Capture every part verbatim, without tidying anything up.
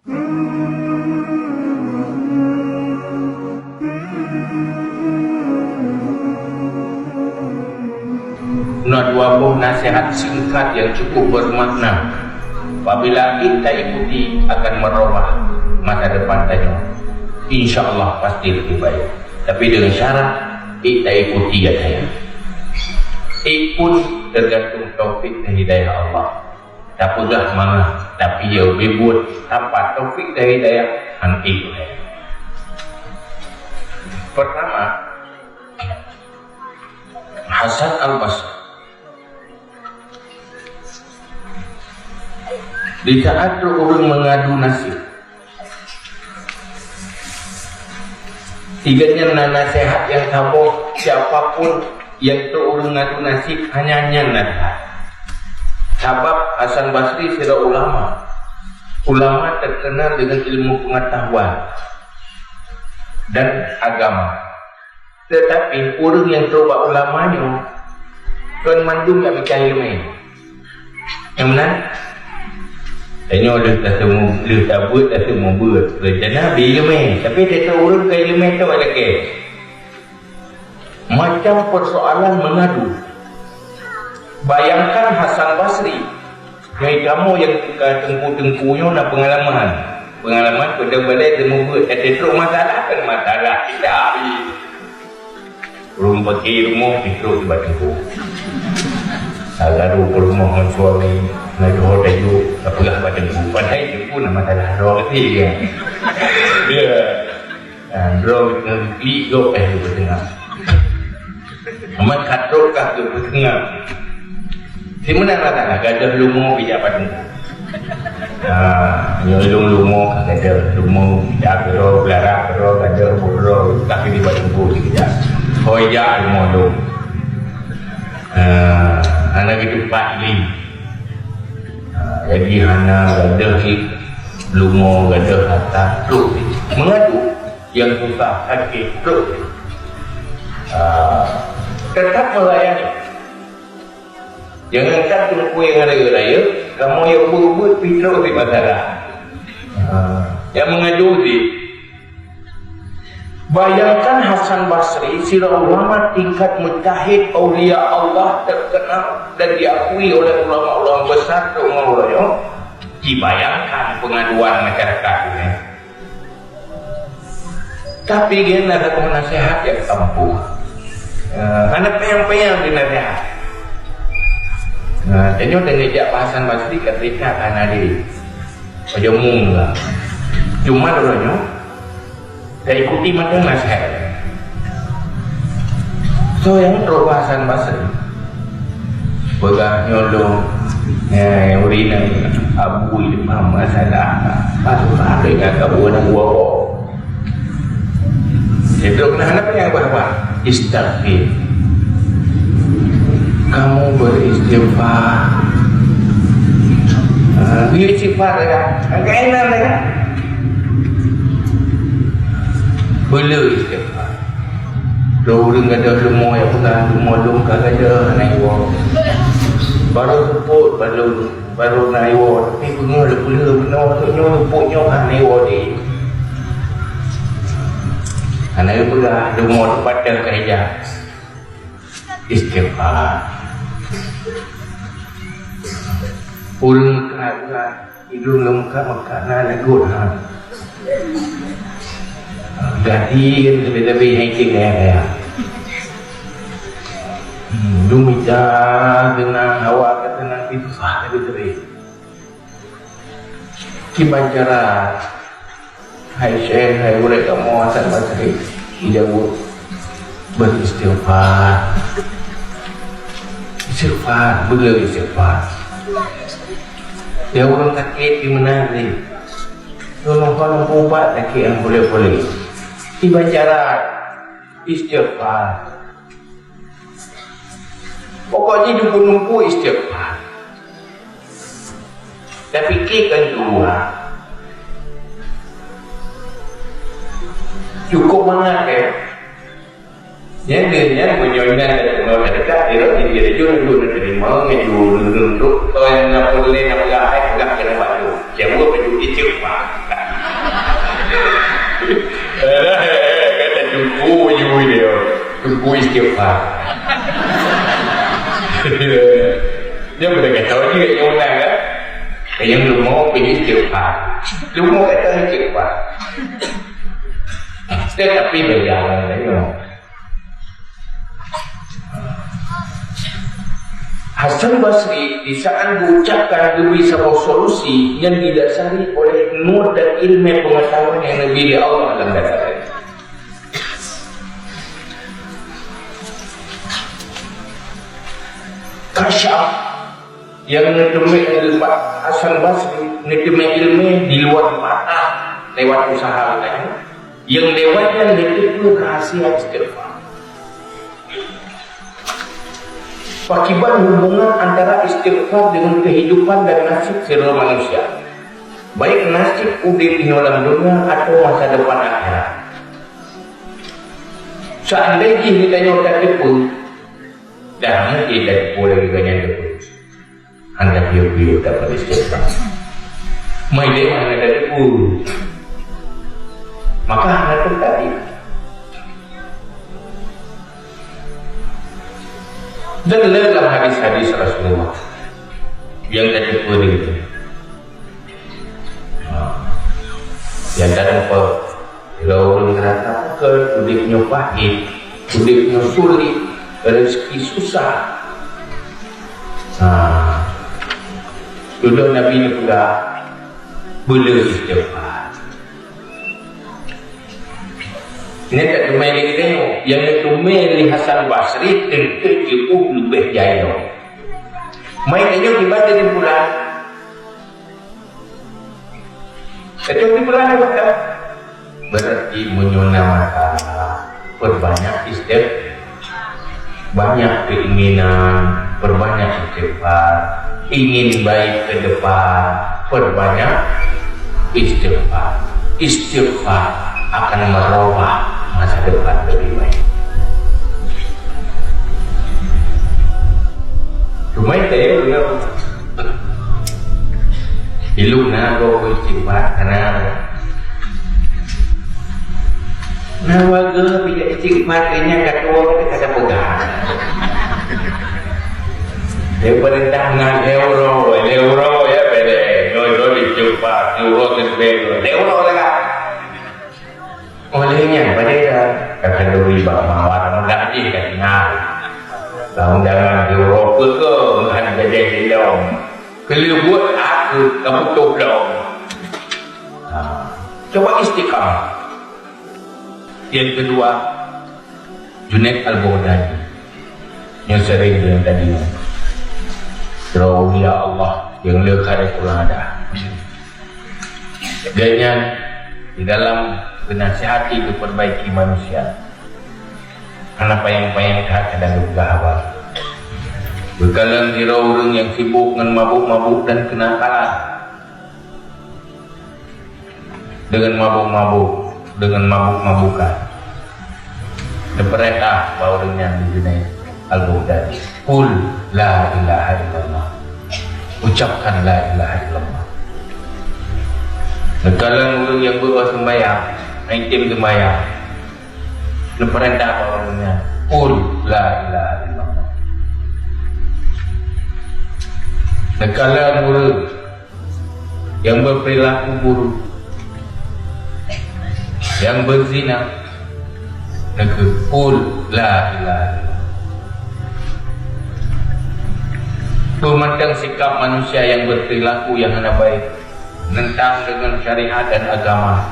Na dua boh nasihat singkat yang cukup bermakna. Apabila kita ikuti, akan merubah masa depan tanyoe. Insya Allah pasti lebih baik. Tapi dengan syarat, kita ikuti katanya. Ikut tergantung taufik dan hidayah Allah. Tapeugah mangat, tapi ya ubé buet tanpa taufik dan hidayah, hana ék. Pertama, Hasan Al-Basri. Di saat trok ureuëng mengadu nasib, Tiga nyan na nasihat nyang saboh, siapa pun nyang trok ureuëng adu nasib, hanya nyan nasihat. Sabab Hasan Basri sidroe ulama. Ulama terkenal dengan ilmu pengetahuan dan agama. Tetapi ureuëng nyang trok bak ulama nyoe, kon mandum nyang meucah iéleumé. Nyang meunan? Tanyoe lheueh tateumé, lheueh tabeuet, tateumé beuet. Rencana bri iéleumé, tapi teuka ureuëng ka iéleumé tu lagée. Macam persoalan mengadu. Bayangkan Hasan Basri. Nyoe kamoe nyang ka teungku-teungku nyoe na peungalaman. Peungalaman peudong balée teumé beuet, tapi trok masalah kan masalah kita. Ureuëng pake rumoh jitrok di bak teungku. Agak dua peurumoh ngon suami, na dua tajuk, tapeugah bak teungku. Padahai teungku na masalah droe geuti kan. Ya. Ha, droe ngon klik gop eh geupeutengah. Amat katrok kah geupeutengah. Simeunang lah tanah gadoh lumo bijak bak teungku. Ha, nyoe lôn lumo ka gadoh, lumo dak keudroe, beulara keudroe, gadoh keudroe, tapi di bak teungku dikeujak. Hôi jak lumo lôn. Ha, hana geutupat lé. Ha, jadi hana gadoh cit lumo, gadoh hareuta, trok cit. Mengadu, nyang susah, sakét, trok cit. Ha, tetap melayani. Jangankan teungku nyang rayeuk-rayeuk, kamoe nyang ubit-ubit pih trok di masalah. Ha, nyang mengadu cit. Bayangkan Hasan Basri, sidroe ulama tingkat mujtahid, aulia Allah terkenal dan diakui oleh ulama-ulama besar seumeurunoe, dibayangkan pengaduan masyarakat ini. Tapi geuh na saboh naseuhat nyang ampuh. Eh, hana panyang-panyang di naseuhat. Nah, tanyoe teungoh jak bak Hasan Basri ka teuingat hana deh. Pajoh mung lah. Cuma droeneuh nyoe, taikuti mantong naseuhat. Soe nyang trok bak Hasan Basri? Peugah nyoe lôn, eh, ureueng inong abu i depan masalah. Patut tadeungo kabu aneuk buah. Sidroe keunan hana panyang bah-bah. Istaghfir. Kamu beristighfar. Ah, beristighfar ya. Angkat inan ya. Bela istighfar. Dua ureueng gadoh leumo nyang peugah leumo lôn ka gadoh hana iwoe. Barô seupôt, barô, barô na iwoe, tapi beungoh leupeue bunoe, nyoe seupôt nyoe hana iwoe deh. Hana geupeugah leumo teupatéh ka ija. Istighfar. Ureueng ka Idong lôn meukat-meukat na lagot ha. Gaki kan leubeh-leubeh hana iték gaya-gaya. Hmm, dum ija teunang, hawa ka teunang, pih susah leubeh-leubeh. Kiban cara hai syekh, hai gurée kamoe Hasan Basri, ijaweueb. Beristighfar. Istighfar, beu istighfar. Ya ureueng sakét di meunan ni. Tolong kalau ubat sakét nyang boleh-boleh. Iban cara istighfar. Pokok jih dukun lumpu istighfar. Tapi kik kan dua. Cukup mangat ya. Nyan, nyan, meunyoe nyan teurimong teudekat, dia jadi jujur, jujur diterima, jujur, jujur, jujur. Kalau yang nak boleh, nak pegang, eh, pegang kena baju. Siapa baju kecil, Pak? Kata cuku, baju dia. Cuku istighfar. Dia boleh kata, "Oh, dia yang menang, kan?" Yang leumo pih istighfar. Leumo kata istighfar. Tetapi beda dengan leumo. Hasan Basri di saat mengucapkan demi sebuah solusi yang didasari oleh nur dan ilmu pengetahuan yang diberi Allah dalam dada. Kasyaf yang neuteumé Hasan Basri, neuteumé ilmu di luar mata lewat usaha lain. Yang lewat nyan neuteupeue rahasia istighfar. Pakiban hubungan antara istighfar dengan kehidupan dan nasib sidroe manusia, baik nasib udeb nyoe lam dunia atau masa depan akhirat. Seandai jih geutanyoe tateupeue, dah mungkin tateupeue lagée geutanyoe teupeue. Hana piôh-piôh dapat istighfar. Mai dewan ada debu. Maka hana terjadi. Dan dalam hadis-hadis Rasulullah yang tadi pun itu. Ha. Yang tadi pun Lôn rasa ke udeb nyoe pahit, udeb nyoe sulit, rezeki susah. Ha. Dudoe Nabi neupeugah, "Beu le istighfar." Nyan tak teumé lé geutanyoe, nyang neuteumé lé Hasan Basri teuntèe jiôh leubeh jai lom. Mai tanyoe kiban teurimpulan. Kecuali peulanggar mata. Berarti meunyoe na masalah, perbanyak istighfar. Banyak keinginan, perbanyak istighfar. Ingin baik ke depan, perbanyak istighfar. Istighfar akan merubah masa depan lebih baik. Cuma saya dengar Ilung na gob istighfar, kana. Na warga bila istighfar, kayaknya kat dua kali kata pegang. Daripada tangan euro, euro ya, beda. Euro istighfar, euro terbeda. Euro lah. Oleh nyan, pada dah kata duri bak mawar mudah jih ka tinggal. Bak undangan di Eropa ke, ngan gajah di lom. Keleubut aku ka putôh lom. Ha. Coba istiqamah. Yang kedua, Junaid Al-Baghdadi. Nyoe sering deungon tadi nyoe. Droe ulia Allah nyang le kharé kurang adah. Gobnyan di dalam menasihati memperbaiki manusia, hana panyang-panyang that kadang geupeugah haba. Geukalon sidroe ureuëng nyang sibuk ngon mabuk-mabuk dan kenakalan. Deungon mabuk-mabuk, deungon mabuk-mabukan. Neupeurintah bak ureuëng nyan di Junaid Al-Baghdadi, "Qul la ilaha illallah." Ucapkan la ilaha illallah. Neukalon ureuëng nyang beuet bak seumbayang, item seumbayang. Neupeurintah bak ureuëng nyan, "Qul la ilaha illallah." Neukalon ureuëng nyang beuperilaku buruk, nyang beuzina, neukheun, "Qul la ilaha illallah." Peue mantong sikap manusia nyang beuperilaku nyang hana baik, nentang deungon syariat dan agama,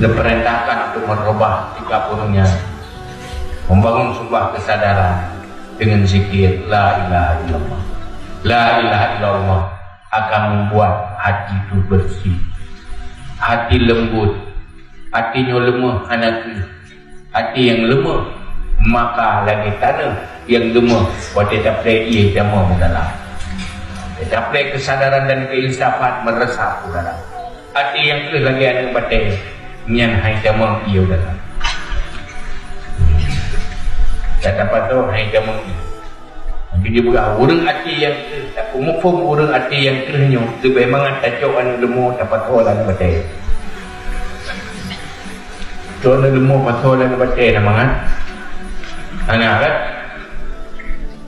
neupeurintahkan untuk meurubah sikap ureuëng nyan, membangun sebuah kesadaran dengan zikir la ilaha illallah. La ilaha illallah akan membuat hati itu bersih, hati lembut, hati nyoe leumoh hana keuh. Hati nyang leumoh, maka lagée tanoh nyang leumoh, watée tapreh ié tamong u dalam. Tapreh kesadaran dan keinsafan meresap u dalam. Hati nyang keuh lagée aneuëk batée, nyan hai tamong ié u dalam. Dan tapasoe hai jamong. Jadi peugah ureuëng até nyang kreueh, tapeumuphom ureuëng até nyang kreueh nyoe leubeh mangat tacok aneuëk leumo tapasoe lam batée. Cok aneuëk leumo pasoe lam batée na mangat. Hana kan?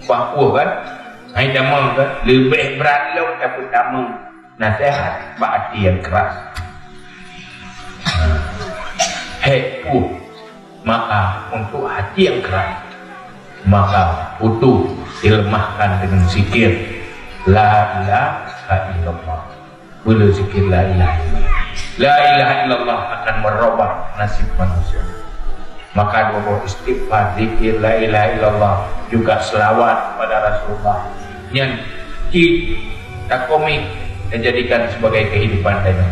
Bah puih kan? Hai jamong kan? Leubeh brat lom tapeutamong naseuhat bak até nyang kras. Hék puih. Maka untuk hati yang keras, maka butuh dilemahkan dengan zikir la ilaha illallah. Bela zikir la ilaha illallah. La ilaha illallah akan merubah nasib manusia. Maka dua boh istighfar, zikir la ilaha illallah, juga selawat kepada Rasulullah. Nyan cit takomik dan jadikan sebagai kehidupan tadi.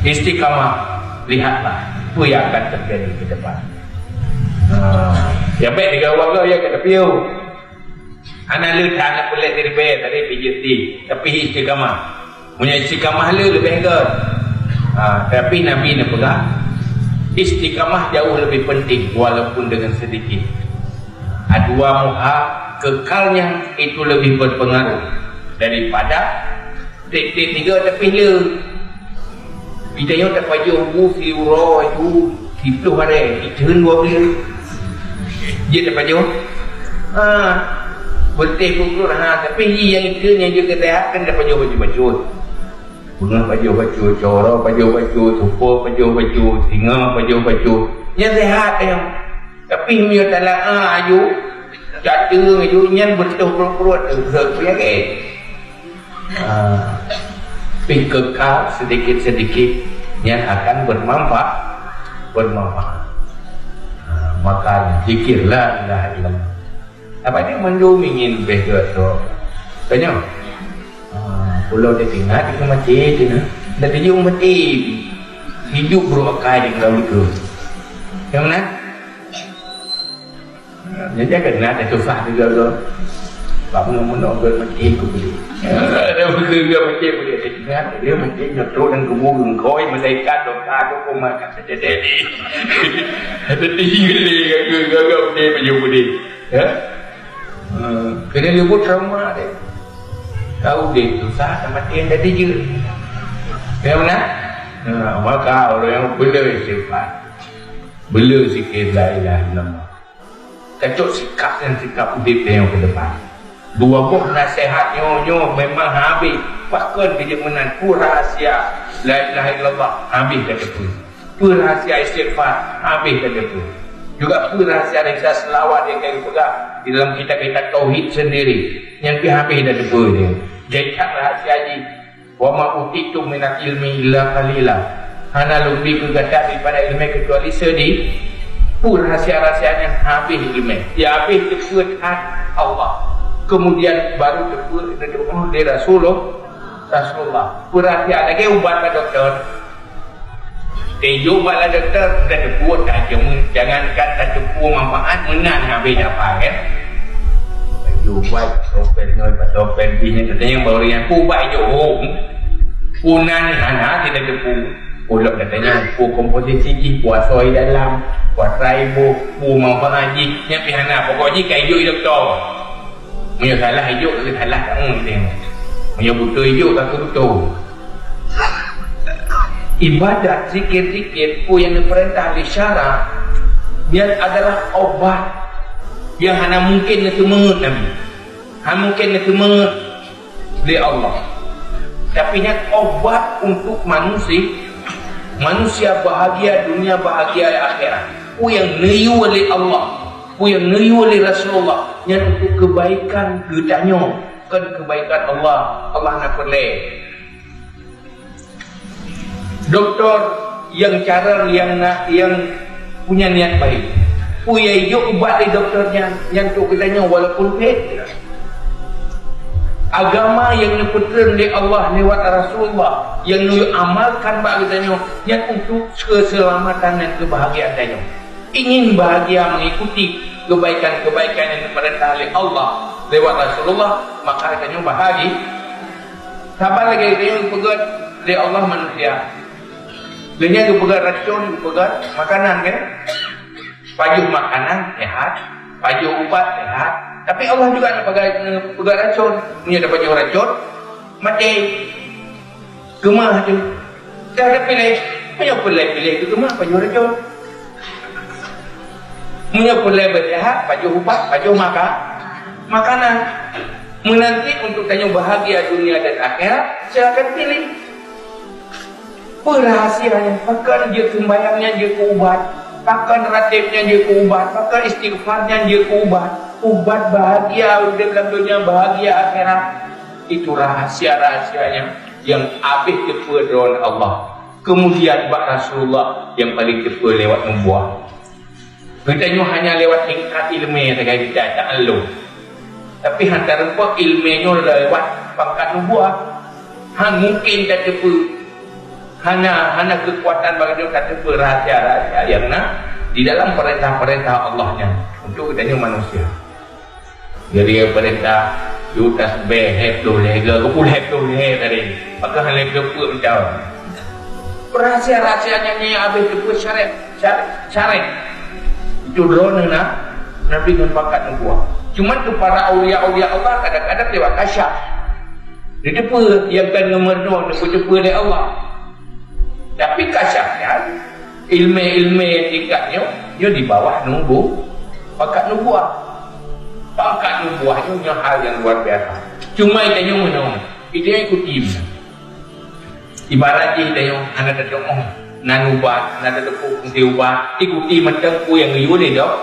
Istiqamah, lihatlah apa yang akan terjadi ke depan. Ha, ya baik tiga warga ya kata piu. Anak le tak anak pelet dari bayar tadi pijit di, tapi istiqamah. Punya istiqamah le lebih ke. Ha, tapi Nabi nak pegang istiqamah jauh lebih penting walaupun dengan sedikit. Adua muha kekalnya itu lebih berpengaruh daripada titik tiga tapi le. Kita yang terpajuh bu si uro itu itu hari itu dua belas. Dia terpajuh. Ha. Berteh pukul ha tapi yang itu yang juga sehat kan terpajuh baju-baju. Bunga baju-baju, coro baju-baju, tupo baju-baju, singa baju-baju. Yang sehat yang Tapi meunyoe talaah aju, cateung aju nyan beutôh pruet-pruet, eh, beutôh penyakit. Ah, tapi kekal sedikit-sedikit nyan akan bermanfaat, bermanfaat. Ah, maka zikir la ilaha illallah. Apa dia mandum ingin beh tu? Tanya. Ah, pulau dia tinggal di rumah cik tu nah. Dah tujuh mati. Hidup beruakai di dalam itu. Yang mana? Jadi kan nak ada susah juga tu. Bak meunoe-meunoe gol meucéh ku beli. Ada beugol meucéh beli. Ingat dia meucéh nyoto dan kubu gengkoi malaikat doka tu pun makan jadi. Ada tinggi le gaga gaga beli baju beli. Ya. Hmm, kena nyebut trauma dia. Tahu dia susah sama dia jadi je. Ya benar? Nah, maka orang yang bela istighfar. Bela zikir la ilaha illallah. Kacok sikap dan sikap udép tanyoe ke depan. Dua boh naseuhat nyoe, nyoe memang habéh. Pakon keu jeuet meunan, peue rahsia la ilaha illallah habéh ka teupeue. Peue rahsia istighfar habéh ka teupeue. Juga peue rahsia-rahsia seulaweuet nyang ka geupeugah di dalam kitab-kitab tauhid sendiri nyang pih habéh ka teupeue nyoe. Jadi that rahsia jih. "Wa ma utitum minal ilmi illa qalila." Hana lôn bri keu gata daripada ileumé kecuali seudi. Peue rahsia-rahsia nyan habéh ileumé. Ya habéh teupeue that Allah. Kemudian baru teupeue teupeue lé Rasulullah. Rasulullah. Peue rahsia lagée ubat bak dokto. Teupeue ubat bak dokto, teupeue tajong, jangankan teupeue manfaat meunan habéh dapat kan. Ubat topeng nyoe, ubat topeng jih nyan, teunyang baru nyang ubat jih. Punan hana kita teupeu. Ulok katanya, pu komposisi jih, puasa di dalam, puasa ibu, pu manfaat jih, nyan pih hana. Pokok jih ka ijok dokto. Meunyoe salah ijok, salah kamu dia. Meunyoe beutôi ijok, ka beutôi. Ibadat, zikir-zikir, pu yang diperintah di syara, dia adalah obat yang hana mungkin neuteumeungeut Nabi. Hana mungkin neuteumeungeut lé Allah. Tapi nyan obat untuk manusia, manusia bahagia dunia, bahagia akhirat. Pu yang neuyue lé Allah, pu yang neuyue lé Rasulullah, nyan untuk kebaikan geutanyoe, bukan kebaikan Allah. Allah na peureulée. Doktor yang cara yang na, yang punya niat baik. Pu ya ijok ubat di doktor nyan, nyan tu kita nyoe walaupun pet. Agama yang neupeutreun lé Allah lewat Rasulullah yang neuamalkan bak kita nyoe, nyan untuk keselamatan dan kebahagiaan kita nyoe. Ingin bahagia mengikuti kebaikan-kebaikan yang diperintah oleh Allah lewat Rasulullah, maka kita nyoe bahagia. Saban lagée geupeugét lé Allah manusia. Lé nyan geupeugét racun, geupeugét makanan kan? Pajoh makanan sehat, pajoh ubat sehat. Tapi Allah juga nak peugah, peugah racun. Meunyoe tapajoh racun, maté. Keumah tu. Dah ada pilih. Meunyoe peureulèe pilih keu keumah, pajoh racun. Meunyoe peureulèe beusehat, pajoh ubat, pajoh maka-, makanan. Meunanti untuk tanyoe bahagia dunia dan akhirat, silakan pilih. Peue rahsia nyan? Pakon jeuet seumbahyang nyan jeuet keu ubat? Pakon ratib nyan jeuet keu ubat? Pakon istighfar nyan jeuet keu ubat? Ubat bahagia udeb lam donya, bahagia akhirat. Itu rahsia-rahsia nyan nyang habéh teupeue droe Allah. Kemudian bak Rasulullah nyang paleng teupeue lewat nubuah. Geutanyoe hanya lewat tingkat ileumèe sagai geutanyoe, ta'allum. Tapi hana teureumpok ileumèe nyoe lewat pangkat nubuah. Han mungken tateupeue. Hana, hana keukuatan bagi nyoe tateupeue rahsia-rahsia nyang na di dalam peurintah-peurintah Allah nyan untuk geutanyoe manusia. Jadi peurintah, yue tasbeh lhèe ploh lhèe, lhèe ploh lhèe tadi. Maka hana lhèe ploh peuet macam. Rahsia-rahsia nyan nyang habéh teupeue syarat, syarat, syarat. Itu droeneuh na, Nabi ngon pangkat nubuah. Cuma keu para aulia-aulia Allah kadang-kadang lewat kasyaf. Diteupeue nyang kon ngon meurunoe, teupeue-teupeue lé Allah. Tapi kasyaf nyan, ileumèe-ileumèe tingkat nyoe, nyoe di bawah nubu-, pangkat nubuah. Pangkat nubuah nyoe, nyoe hal nyang luar biasa. Cuma geutanyoe meunoe, geutanyoe ikuti meunoe. Ibarat jih tanyoe hana tatu'oh nan ubat, hana tateupeue fungsi ubat, ikuti mantong peue nyang geuyue lé dok-,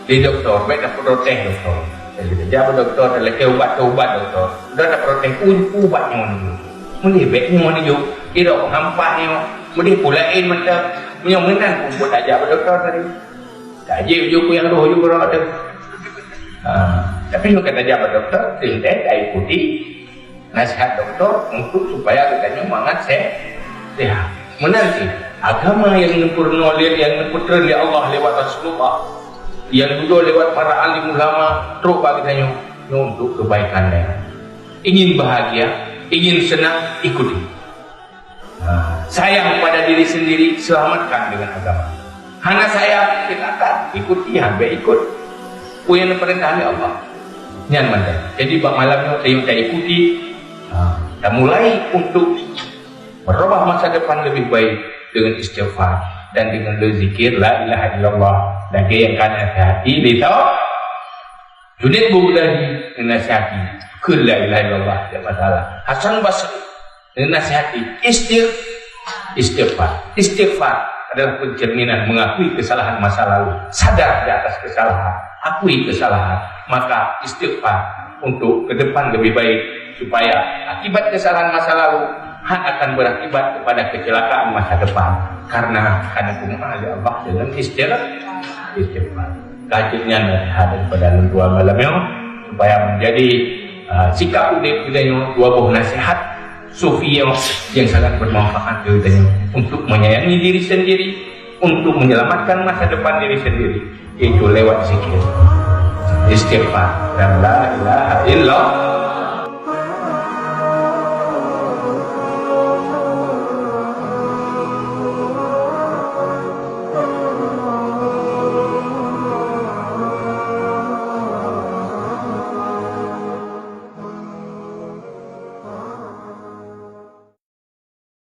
lé dokto, bèk taprotes dokto. Jadi, tajak bak dokto, talakèe ubat, taubat dokto. Udah taprotes, "Peue ubat nyoe neujok? Meudeh bèk nyoe neujok, irok hampa nyoe, meudeh peue laén mantong." Meunyoe meunan pun buet tajak bak dokto tadi. Tajak jok peue nyang roh jok uroe teuh. Ha, tapi meunyoe ka tajak bak dokto, teuntèe taikuti nasihat dokto untuk supaya geutanyoe mangat se-, sehat. Meunan cit, agama nyang neupeurunoe lé, nyang neupeutreun lé Allah lewat Rasulullah, nyang dudoe lewat para alim ulama, trok bak geutanyoe, nyoe untuk kebaikan geutanyoe. Ingin bahagia, ingin senang, ikuti. Ha, sayang pada diri sendiri, selamatkan dengan agama. Hana sayang, silakan ikuti, han bèk ikut peue nyang neupeurintah lé Allah. Nyan mantong. Jadi, bak malam nyoe, tanyoe taikuti, ha, tamulai untuk merubah masa depan lebih baik dengan istighfar dan dengan berzikir la ilaha illallah. Lagèe nyang ka nasihati lé Junaid Bughdadi nasihati, keu la ilaha illallah, tidak masalah. Hasan Basri nasihati, istigh-, istighfar. Istighfar adalah pencerminan mengakui kesalahan masa lalu, sadar di atas kesalahan, akui kesalahan, maka istighfar untuk ke depan lebih baik, supaya akibat kesalahan masa lalu han akan berakibat kepada kecelakaan masa depan, karena akan diterima oleh Allah dengan istigh-, istighfar. Lanjutnya nasihat daripada lôn dua malam nyoe, supaya menjadi, uh, sikap udép kita nyoe dua boh nasihat sufi yang, yang sangat bermanfaat bagi kita nyoe untuk menyayangi diri sendiri, untuk menyelamatkan masa depan diri sendiri, yaitu lewat zikir, istighfar, dan la ilaha illallah.